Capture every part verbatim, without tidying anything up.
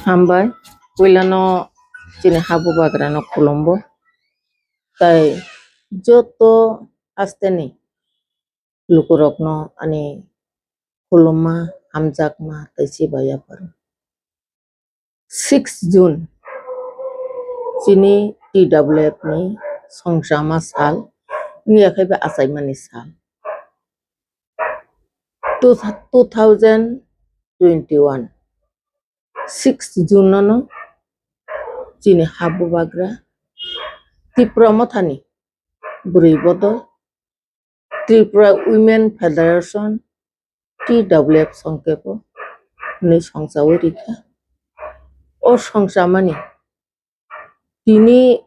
Hambai, puilano chini ha bubagrano khulumbo. Tai joto hasteni lukurokno ani khulumma, hamjakma tei chibai yapharo. Six June chini T W F ni songchama sal, wngya khe ba achaimani sal. Two, two thousand twenty-one, six June no chini ha bubagra Tipra Mothani bwrwi bodol Tripura Women Federation, T W F songkebo hwnwi songchawi rikha. O songchamani tini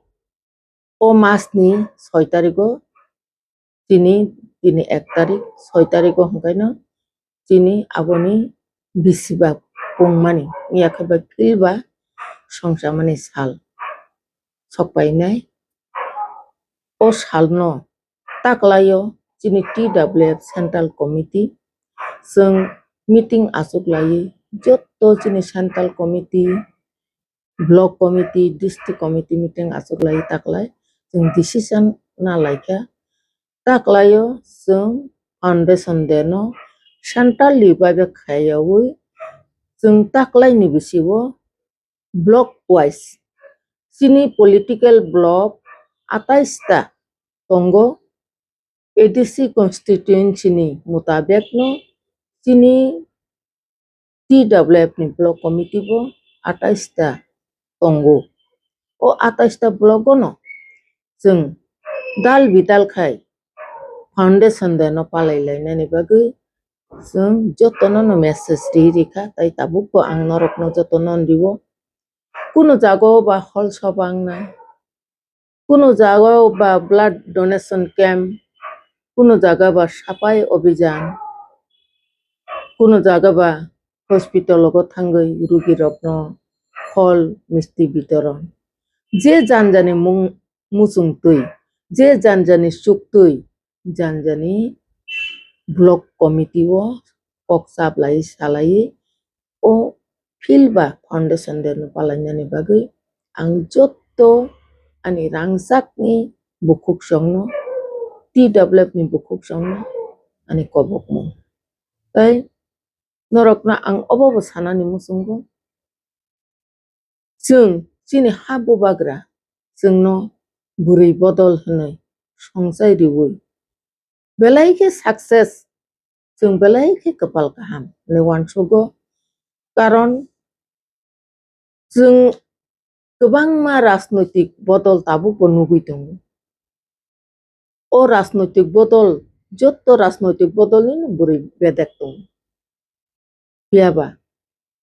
o masni soi tarigo, tini, tini ek tarik, soi tarigo hwnkhaino tini aboni bisi ba pungmani, wngya khe ba phil ba songchamani sal sokpainai. O salno taklaio chini T W F Central Committee, chwng meeting achuk laiwi joto chini Central Committee, Block Committee, District Committee meeting achuk laiwi taklai chwng decision na laikha. Taklaio chwng Foundation Day no Central ni bai bai khaiyawi chwng taklaini bisio block wise chini political block atais ta tongo. A D C constituency ni mutabek no chini T W F ni block committee bo atais ta tongo. O atais ta block o no chwng dal bidal khai Foundation Day no palai lainani bagwi chwng jotono no message ri rikha, tai tabuk bo ang norokno jotono rio. Kunu jaga o ba hol soba wngnai, kunu jaga o ba blood donation camp, kunu jaga ba sapai obijan, kunu jaga ba hospital o thangwi rugi rokno hol misti bitoron. Je janjani mung muchung twi, je janjani chuk twi, janjani block committee o kok chaplai salai o field ba Foundation Day no palainani bagwi ang joto ani rangchakni bukhuk songno, T W F ni bukhuk songno ani kobokmung. Tai norokno ang obo bo sanani muchungo, chwng chini ha bubagra chwngno bwrwi bodol hwnwi songchai riwi belai khe success, chwng belai khe kwpal kaham hwnwi uansugo. Karon chwng kwbangma rajnoitik bodol tabukbo nugwi tongo. O rajnoitik bodol, joto rajnoitik bodolnino bwrwi bedek tongo. Phiyaba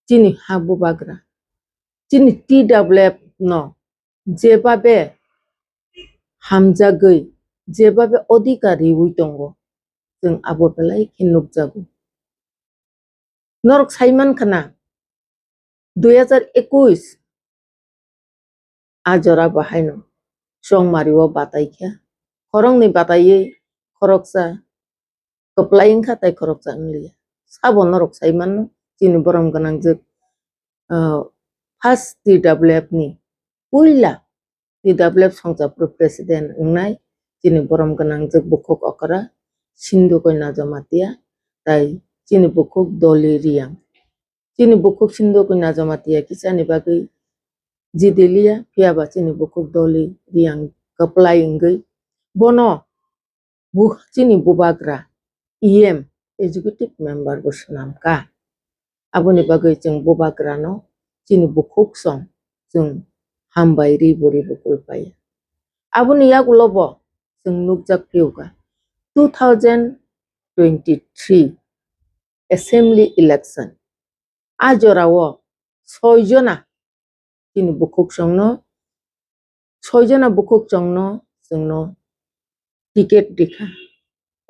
chini ha bubagra, chini T W F no jebabe hamjagwi, jebabe odhikar riwi tongo, chwng abo belai khe nukjago. Norok saiman khna, dui hajar ekush a jora bo haino chongmari o batai kha, khoroknwi bataiwi khoroksa kwplai wngkha tei khoroksa wngliya. Sabo norok saimanno, chini borom gwnangjwk, ah, first T W F ni puila T W F Songchapru president wngnai chini borom gwnangjwk bukhuk okra Sindhu Koina Jamatia tai chini bukhuk Doli Riang. Chini bukhuk Sindhu Koina Jamatia kisani bagwi jidiliya, phiyaba chini bukhuk Doli Riang kwplai wngwi bono bu-, chini bubagra E M, executive member bo swnam kha. Aboni bagwi chwng bubagrano chini bukhuk song chwng hambai ri bo ri bo kulpaiya. Aboni yagulo bo chwng nukjak phiyokha two thousand twenty-three assembly election. A jorao soi jona chini bukhuk songno, soi jona bukhuk songno chwngno ticket rikha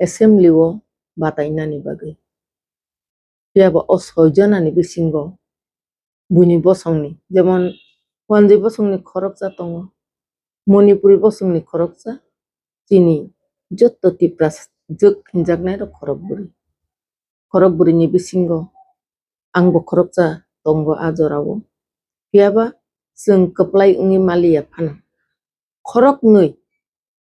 assembly o batainani bagwi. Phiyaba o soi jonani bisingo buini bosongni, jemon Wanjwi bosongni khoroksa tongo, Manipuri bosongni khoroksa, chini joto Tiprasa jwk hinjaknairok khorokbwrwi. Khorokbwrwini bisingo angbo khoroksa tongo a jorao. Phiya ba chwng kwplai wngwi maliya phano, khoroknwi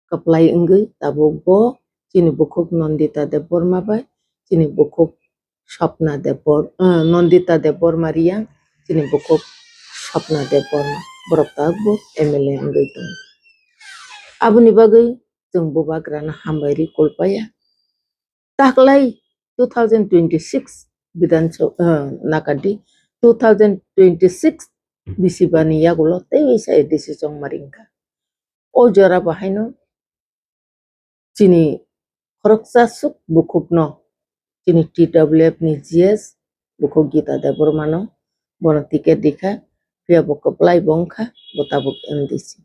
kwplai wngwi tabuk bo chini bukhuk Nandita Debbarma bai chini bukhuk Swapna Debbar-, eh, Nandita Debbarma Reang, chini bukhuk Swapna Debbarma, borok tabuk bo M L A wngwi tongo. Aboni bagwi chwng bubagrano hambai rwi kulpaya. Taklai two thousand twenty-six Bidhan Sabha, eh, nakadi, two thousand twenty-six bisibani yagulo tei waisa A D C chongmari wngkha. O jora bo haino chini khoroksa suk bukhukno, chini T W F ni G S bukhuk Gita Debbarmano bono ticket rikha, phiya bo kwplai bo wngkha, bo tabuk M D C.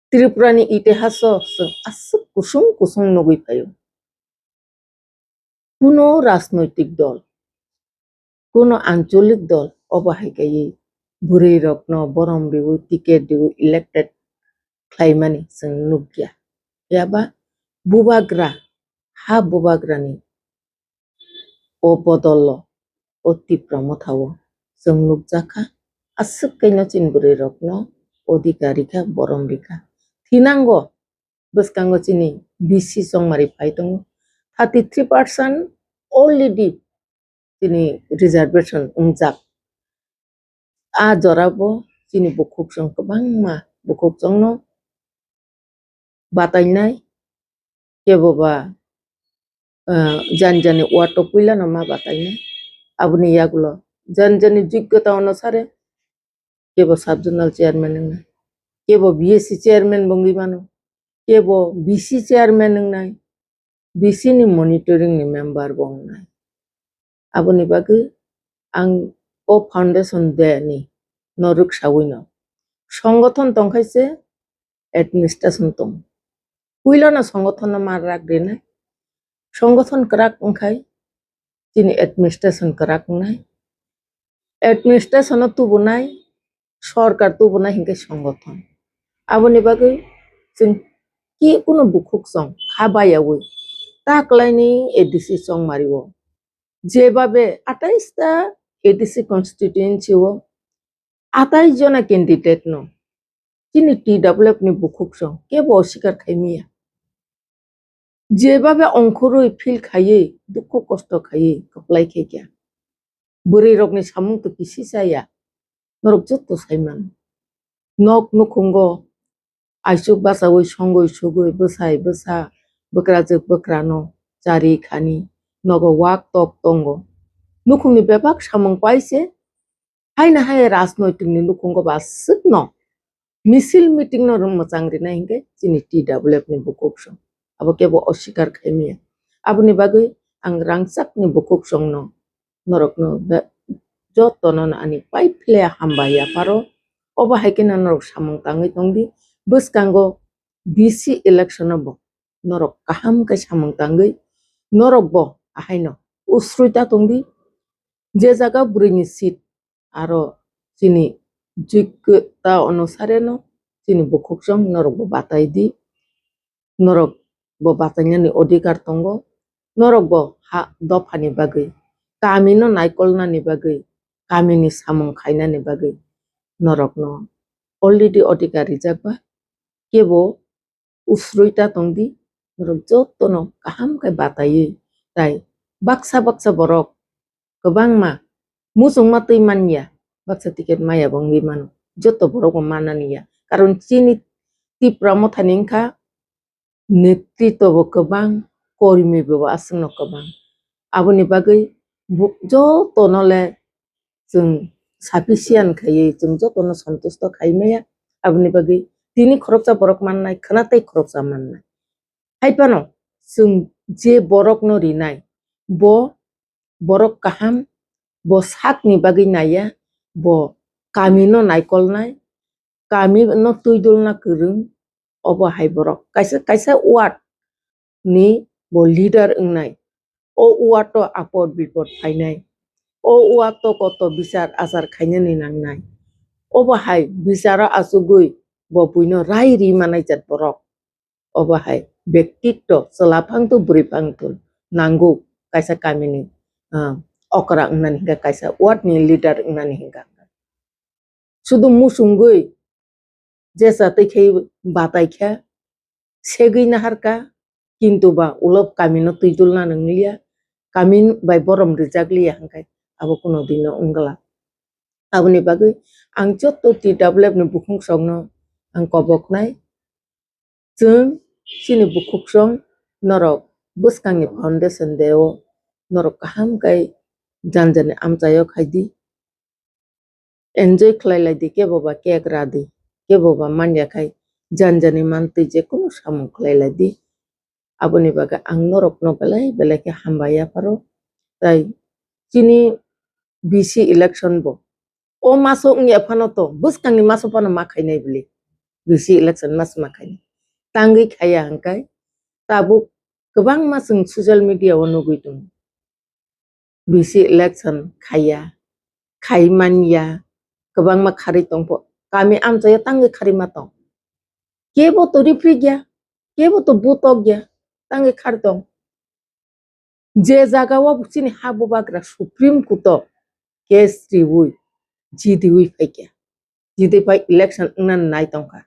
Tripura ni itihaso chwng aswk kusung kusung nugwi phaio. Kuno rajnoitik dol, kuno ancholik dol obo hai kaiwi bwrwi rokno borom riwi ticket riwi elected khlaimani chwng nukya. Phiya ba bubagra, ha bubagrani o bodolo, o Tipra Motha o chwng nukjakha, aswk kaino chini bwrwi rokno odhikar rikha, borom rikha. Thinango bwskango chini B C chongmari phai tongo, thirty three percent already chini reservation wngjak. A jora bo chini bukhuk chwng kwbangma bukhuk chwngno batainai, kebo ba, ah, jani jani ward o puilano ma batainai. Aboni yagulo jani jani joggota onusare kebo sub zonal chairman wngnai, kebo B S C chairman bo wngwi mano, kebo B C chairman wngnai, B C ni monitoring ni member bo wngnai. Aboni bagwi ang o foundation day ni norok sawino, songothon tongkhai se administration tong. Puilano songothon no mar rak rinai. Songothon kwrak wngkhai chini administration kwrak wngnai. Administration no tubunai, sorkar tubunai hinkhe songothon. Aboni bagwi chwng kunu bukhuk chwng kha bayawi ta kwlaini A D C chongmari o. Jebabe atais ta A D C constituency o atais jona candidate no chini T W F ni bukhuk chwng kebo osikar khai maya. Jebabe ongkhorwi feel khaiwi, dukhu kosto khaiwi kwplai khaikha. Bwrwi rokni samung to kisi chaya, norok joto sai mano. Nok nukhungo aisuk bachaui songwi sugwi bwsai bwsa bwkrajwk bwkrano chari khani nogo wak tok tongo. Nukhungni bebak samung paise. Haino hai rajnoitik ni nukhungo ba aswkno misil meeting no mwchang rinai hinkhe chini T W F ni bukhuk song. Abo kebo osikar khai maya. Aboni bagwi ang rangchak ni bukhuk song no norok no be-, joto no ani pai phle hambai ya pharo. Obo hai khe no norok samung tangwi tongdi. Bwskango B C election o bo norok kaham khe samung tangwi norok bo ahaino usrwi ta tongdi. Je jaga bwrwini seat aro chini joigyota onusareno chini bukhuk chwng norok bo batai di, norok bo batainani odhikar tongo, norok bo ha dophani bagwi, kamino naikolnani bagwi, kamini samung khainani bagwi norokno already odhikar rijak ba, kebo usrwi ta tongdi, norok jotono kaham khe bataiwi tai baksa baksa borok kwbangma muchungma twi manya, baksa ticket maya bo wngwi mano, joto borok bo manani ya, karon chini Tipra Mothani wngkha netritwa bo kwbang, kormi bo aswkno kwbang, aboni bagwi bo-, jotono le chwng sufficient khaiwi chwng jotono santusto khai maya. Aboni bagwi tini khoroksa borok mannai, khwna tei khoroksa mannai. Hai phano chwng je borokno rinai, bo borok kaham, bo sakni bagwi naiya, bo kamino naikolnai, kamino twidulna kwrwng, obo hai borok kaisa, kaisa ward ni bo leader wngnai. O ward o apor bipor phainai. O ward o koto bichar achar khainani nangnai. Obo hai bicharo achugwi bo buino rai ri manai jat borok. Obo hai bektitto chwla phang tu bwrwi phang tu nango kaisa kamini, ah, okra wngnani hinkha, kaisa ward ni leader wngnani hinkha. sudu musungwi jesa twi khai batai kha, segwi naharkha, kintu ba ulo kamino twi dulna nwngliya, kami bai borom rijakliya hwnkhe abo kuno dino wngla. Aboni bagwi ang jotto T W F ni bukhuk songno ang koboknai, chwng chini bukhuk song norok bwskangni foundation day o norok kaham khe janjani amchaio khaidi. Enjoy khlai lai di, kebo ba cake ra di, kebo ba manya khai janjani mantwi je kunu samung khlai lai di. Aboni bagwi ang norokno belai belai khe hambai yapharo. Tai chini B C election bo o maso wngya phano to, bwskangni maso phano ma khainai bili. B C election mas ma khainai. Tangwi khaiya hwnkhe tabuk kwbangma chwng social media o nugwi tongo. B C election khaiya, khai manya, kwbangma kharwi tongpho. Kami amchaio tangwi kharwi ma tong. Kebo to riphrik ya, kebo to butok ya, tangwi khar tong. Je jaga o chini ha bubagra Supreme Court o case riwi, jidiwi phaikha. Jidi phai election wngna nai tongkha.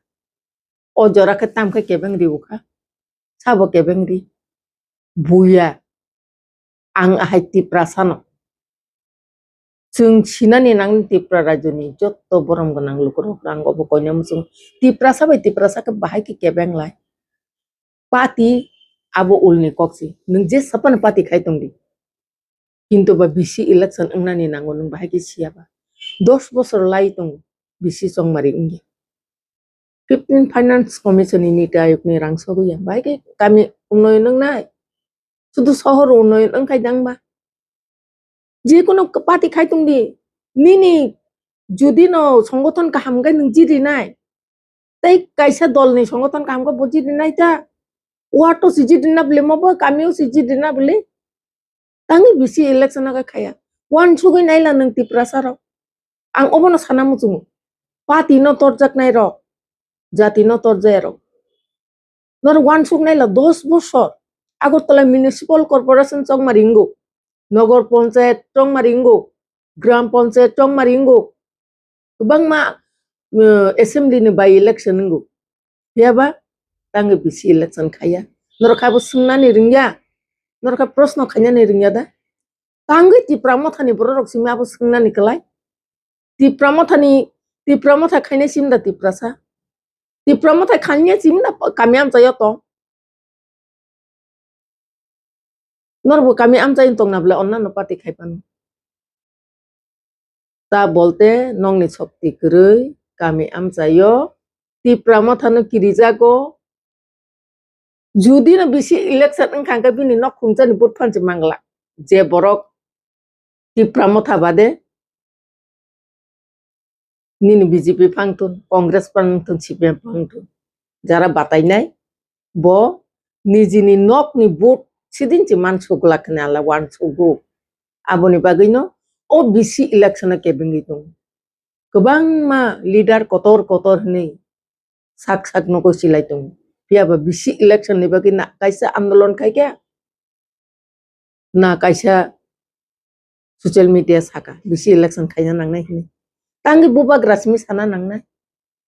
O jora khe tam khe kebeng riwkha. Sabo kebeng ri. Buya. Ang ahai Tiprasano. Chwng sinani nang Tipra rajyoni jotto borom gwnang lukurok rang obo koina muchung. Tiprasa bai Tiprasa khe bahai khe kebeng lai. Party abo ulni kok si. Nwng je sapano party khai tong di. Kintu ba B C election wngnani nango nwng bahai khe siya ba. Dos bosor lai tongo B C chongmari wngya. Fifteen Finance Commission ni Niti Ayog ni rang sogwi ya. Bahai khe kami unnoyon wngnai. Sudu sohor unnoyon wngkhai dang ba. Jekunu party khai tong di. Nini judi no songothon kaham khe nwng jidi nai. Tei kaisa dol ni songothon kaham khe bo jidi nai ta. Ward o si jidi na bwle, mobo kami o si jidi na bwle. Tangwi B C election no khe khaya. Wansugwi naila nwng Tiprasa rok. Ang obono sana muchungo. Party no torjaknai rok, jati no torjaya rok. Norok wansuk naila dos bosor. Agartala Municipal Corporation chongma ringo. Nogor Panchayat chongma ringo. Gram Panchayat chongma ringo. Kwbangma, uh, assembly ni by election wngo. Phiya ba tangwi B C election khaiya. Norok khe abo swngnani ringya. Norok khe proshno khainani ringya da. Tangwi Tipra Motha ni borok rok simi abo swngnani kwlai. Tipra Motha ni, Tipra Motha khainai simi da Tiprasa. Tipra Motha khainai simi da kami amchaio tong. Norbo kami amchai tongna bwle onnano party khai phano. Ta bolte nokni sokti kwrwi kami amchaio Tipra Mothano kirijago. Judino B C election wngkha hwnkhe bini nok khumjani vote phansi mangla. Je borok Tipra Motha bade nini B J P phangthun, Congress phangthun, C P M phangthun. Jara batainai, bo nijini nokni vote sidinchi mansugla khne ala wansugo. Aboni bagwino o B C election-o kebengwi tongo. Kwbangma leader kotor kotor hinwi sak sak nogo silai tongo. Phiya ba B C election ni bagwi na kaisa andolon khaikha, na kaisa social media saka B C election khaina nangnai hinwi. Tangwi bubagra simi sana nangnai.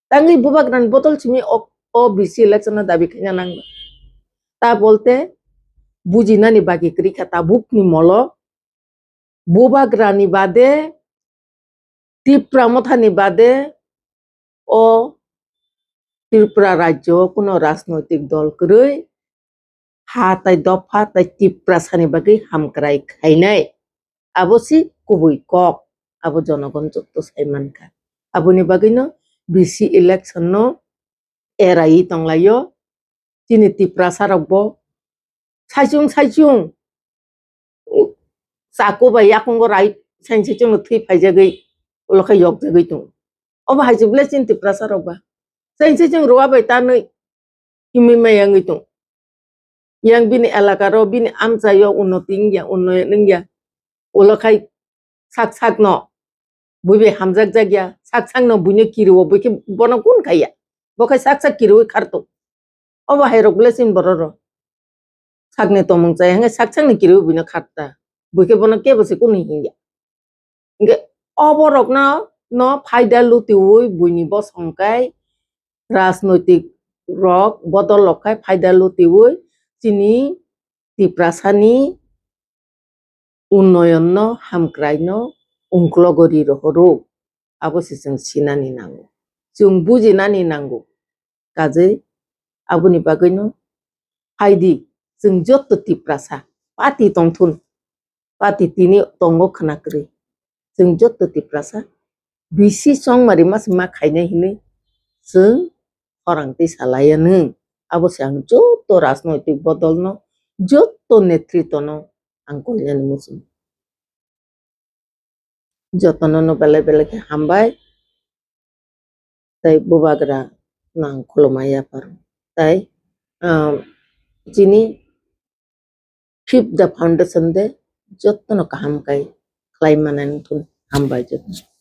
Tangwi bubagrani bodol simi o, o B C election no dabi khaina nangna. Ta bolte bujinani bagi kwrwi kha tabukni molo bubagrani bade, Tipra Mothani bade o Tripura rajyo o kuno rajnoitik dol kwrwi ha tai dopha tai Tiprasani bagwi hamkrai khainai. Abo si kubui kok, abo jonogon jotto sai mankha. Aboni bagwino B C election no eraiwi tonglaio. Chini Tiprasa rokbo saichung saichung, u, chaku bai yakungo rai saini saichung no thwi phaijagwi, ulo khe yokjagwi tongo. Obo hai se bwle chini Tiprasa rok ba. Saini saichung ruwa bai tanwi himwi ma yangwi tongo. Yang bini elaka ro, bini amchaio unnoti wngya, unnoyon wngya. Ulo khai sak sak no bui bai hamjak jak ya, sak sak no buino kirio, bui khe bono kun khai ya. Bo khai sak sak kiriwi khar tongo. Obo hai rok bwle chini borok rok. Sakni tongmung chaya hwnkhe sak sakni kiriwi buino khar ta. Bui khe bono kebo se kunu hinya. Hwnkhe obo rokno no phaida lutiwi buini bosong kai rajnoitik rok bodol rok khai phaida lutiwi chini Tiprasani unnoyonno hamkraino ungklogo ri rohoro. Abo se chwng sinani nango, chwng bujinani nango. Kajei aboni bagwino phaidi chwng jotto Tiprasa party tongthun, party tini tongo khwna kwrwi. Chwng jotto Tiprasa bisi chongmari ma se ma khainai hinwi chwng khorang twi salaiya nwng. Abo se ang jotto rajnoitik bodolno, jotto netritwno ang koinani muchungo. Jotono no belai belai khe hambai. Tei bubagra no ang khulumai yapharo. Tei, ah, chini fifth the foundation day jotono kaham kai khlai manani thun hambai jotono.